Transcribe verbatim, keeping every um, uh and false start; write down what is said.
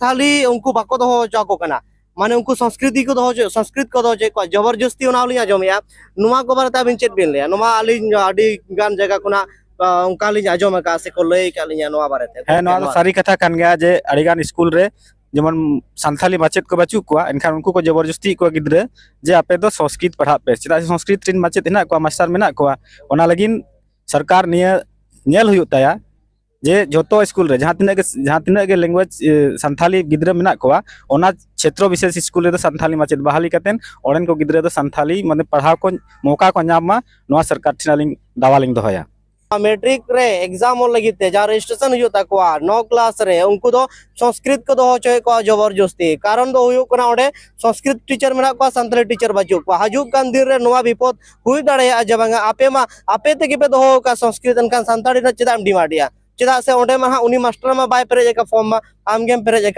ᱥᱟᱱᱛᱷᱟᱞᱤ ᱩᱱᱠᱩ ᱵᱟᱠᱚ ᱫᱚᱦᱚ ᱦᱚᱪᱚ ᱟᱠᱚ ᱠᱟᱱᱟ, ᱢᱟᱱᱮ ᱩᱱᱠᱩ ᱥᱚᱝᱥᱠᱨᱤᱛᱤ ᱠᱚ ᱫᱚᱦᱚ ᱦᱚᱪᱚᱭᱮᱫ, ᱥᱚᱝᱥᱠᱨᱤᱛ ᱠᱚ ᱫᱚᱦᱚ ᱦᱚᱪᱚᱭᱮᱫ ᱠᱚᱣᱟ ᱡᱚᱵᱚᱨᱡᱚᱥᱛᱤ, ᱚᱱᱟ ᱦᱚᱸᱞᱤᱧ ᱟᱸᱡᱚᱢᱮᱜᱼᱟ᱾ ᱱᱚᱣᱟ ᱠᱚ ᱵᱟᱨᱮᱛᱮ ᱟᱹᱵᱤᱱ ᱪᱮᱫ ᱵᱤᱱ ᱞᱟᱹᱭᱟ? ᱱᱚᱣᱟ ᱟᱹᱞᱤᱧ ᱟᱹᱰᱤ ᱜᱟᱱ ᱡᱟᱭᱜᱟ ᱠᱷᱚᱱᱟᱜ ᱚᱱᱠᱟ ᱞᱤᱧ ᱟᱸᱡᱚᱢ ᱟᱠᱟᱫᱼᱟ ᱥᱮ ᱠᱚ ᱞᱟᱹᱭ ᱟᱠᱟᱫ ᱞᱤᱧᱟ ᱱᱚᱣᱟ ᱵᱟᱨᱮᱛᱮ᱾ ᱦᱮᱸ, ᱱᱚᱣᱟ ᱫᱚ ᱥᱟᱹᱨᱤ ᱠᱟᱛᱷᱟ ᱠᱟᱱ ᱜᱮᱭᱟ ᱡᱮ ᱟᱹᱰᱤᱜᱟᱱ ᱥᱠᱩᱞ ᱨᱮ ᱡᱮᱢᱚᱱ ᱥᱟᱱᱛᱷᱟᱞᱤ ᱢᱟᱪᱮᱫ ᱠᱚ ᱵᱟᱹᱪᱩᱜ ᱠᱚᱣᱟ, ᱮᱱᱠᱷᱟᱱ ᱩᱱᱠᱩ ᱠᱚ ᱡᱚᱵᱚᱨᱡᱚᱥᱛᱤᱭᱮᱫ ᱠᱚᱣᱟ ᱜᱤᱫᱽᱨᱟᱹ ᱡᱮ ᱟᱯᱮ ᱫᱚ ᱥᱚᱝᱥᱠᱨᱤᱛ ᱯᱟᱲᱦᱟᱜ ᱯᱮ, ᱪᱮᱫᱟᱜ ᱥᱮ ᱥᱚᱝᱥᱠᱨᱤᱛ ᱨᱮᱱ ᱢᱟᱪᱮᱫ ᱦᱮᱱᱟᱜ ᱠᱚᱣᱟ, ᱢᱟᱥᱴᱟᱨ ᱢᱮᱱᱟᱜ ᱠᱚᱣᱟ᱾ ᱚᱱᱟ ᱞᱟᱹᱜᱤᱫ ᱥᱚᱨᱠᱟᱨ ᱱᱤᱭᱟᱹ ᱧᱮᱞ ᱦᱩᱭᱩᱜ ᱛᱟᱭᱟ ᱡᱮ ᱡᱷᱚᱛᱚ ᱥᱠᱩᱞ ᱨᱮ ᱡᱟᱦᱟᱸ ᱛᱤᱱᱟᱹᱜ ᱜᱮ, ᱡᱟᱦᱟᱸ ᱛᱤᱱᱟᱹᱜ ᱜᱮ ᱞᱮᱝᱜᱩᱭᱮᱡᱽ, ᱮ, ᱥᱟᱱᱛᱷᱟᱞᱤ ᱜᱤᱫᱽᱨᱟᱹ ᱢᱮᱱᱟᱜ ᱠᱚᱣᱟ, ᱚᱱᱟ ᱪᱷᱮᱛᱨᱚ ᱵᱤᱥᱮᱥ ᱥᱠᱩᱞ ᱨᱮᱫᱚ ᱥᱟᱱᱛᱷᱟᱞᱤ ᱢᱟᱪᱮᱫ ᱵᱟᱦᱟᱞᱤ ᱠᱟᱛᱮᱫ ᱚᱸᱰᱮᱱ ᱠᱚ ᱜᱤᱫᱽᱨᱟᱹ ᱫᱚ ᱥᱟᱱᱛᱷᱟᱞᱤ ᱢᱟᱱᱮ ᱯᱟᱲᱦᱟᱣ ᱠᱚ ᱢᱚᱣᱠᱟ ᱠᱚ ᱧᱟᱢ ᱢᱟ, ᱱᱚᱣᱟ ᱥᱚᱨᱠᱟᱨ ᱴᱷᱮᱱ ᱟᱹᱞᱤᱧ ᱫᱟᱣᱟ ᱞᱤᱧ ᱫᱚᱦᱚᱭᱟ᱾ ᱢᱮᱴᱨᱤᱠ ᱨᱮ ᱮᱠᱡᱟᱢ ᱚᱞ ᱞᱟᱹᱜᱤᱫ ᱛᱮ ᱡᱟᱦᱟᱸ ᱨᱮᱡᱤᱥᱴᱨᱮᱥᱚᱱ ᱦᱩᱭᱩᱜ ᱛᱟᱠᱚᱣᱟ ᱱᱚ ᱠᱞᱟᱥ ᱨᱮ, ᱩᱱᱠᱩ ᱫᱚ ᱥᱚᱝᱥᱠᱨᱤᱛ ᱠᱚ ᱫᱚᱦᱚ ᱦᱚᱪᱚᱭᱮᱫ ᱠᱚᱣᱟ ᱡᱚᱵᱚᱨᱡᱚᱥᱛᱤ᱾ ᱠᱟᱨᱚᱱ ᱫᱚ ᱦᱩᱭᱩᱜ ᱠᱟᱱᱟ ᱚᱸᱰᱮ ᱥᱚᱝᱥᱠᱨᱤᱛ ᱴᱤᱪᱟᱨ ᱢᱮᱱᱟᱜ ᱠᱚᱣᱟ, ᱥᱟᱱᱛᱟᱲᱤ ᱴᱤᱪᱟᱨ ᱵᱟᱹᱪᱩᱜ ᱠᱚᱣᱟ᱾ ᱦᱤᱡᱩᱜ ᱠᱟᱱ ᱫᱤᱱ ᱨᱮ ᱱᱚᱣᱟ ᱵᱤᱯᱚᱫ ᱦᱩᱭ ᱫᱟᱲᱮᱭᱟᱜᱼᱟ ᱡᱮ ᱵᱟᱝᱟ ᱟᱯᱮ ᱢᱟ, ᱟᱯᱮ ᱛᱮᱜᱮ ᱯᱮ ᱫᱚᱦᱚ ᱟᱠᱟᱫ ᱥᱚᱝᱥᱠᱨᱤᱛ, ᱮᱱᱠᱷᱟᱱ ᱥᱟᱱᱛᱟᱲᱤ ᱨᱮᱱᱟᱜ ᱪᱮᱫᱟᱜ ᱮᱢ ᱰᱤᱢᱟᱱᱰᱮᱜᱼᱟ? ᱪᱮᱫᱟᱜ ᱥᱮ ᱚᱸᱰᱮ ᱢᱟ ᱦᱟᱸᱜ ᱩᱱᱤ ᱢᱟᱥᱴᱟᱨ ᱢᱟ ᱵᱟᱭ ᱯᱮᱨᱮᱡ ᱟᱠᱟᱫ ᱯᱷᱚᱨᱢ ᱢᱟ, ᱟᱢ ᱜᱮᱢ ᱯᱮᱨᱮᱡ ᱟᱠᱟᱫ᱾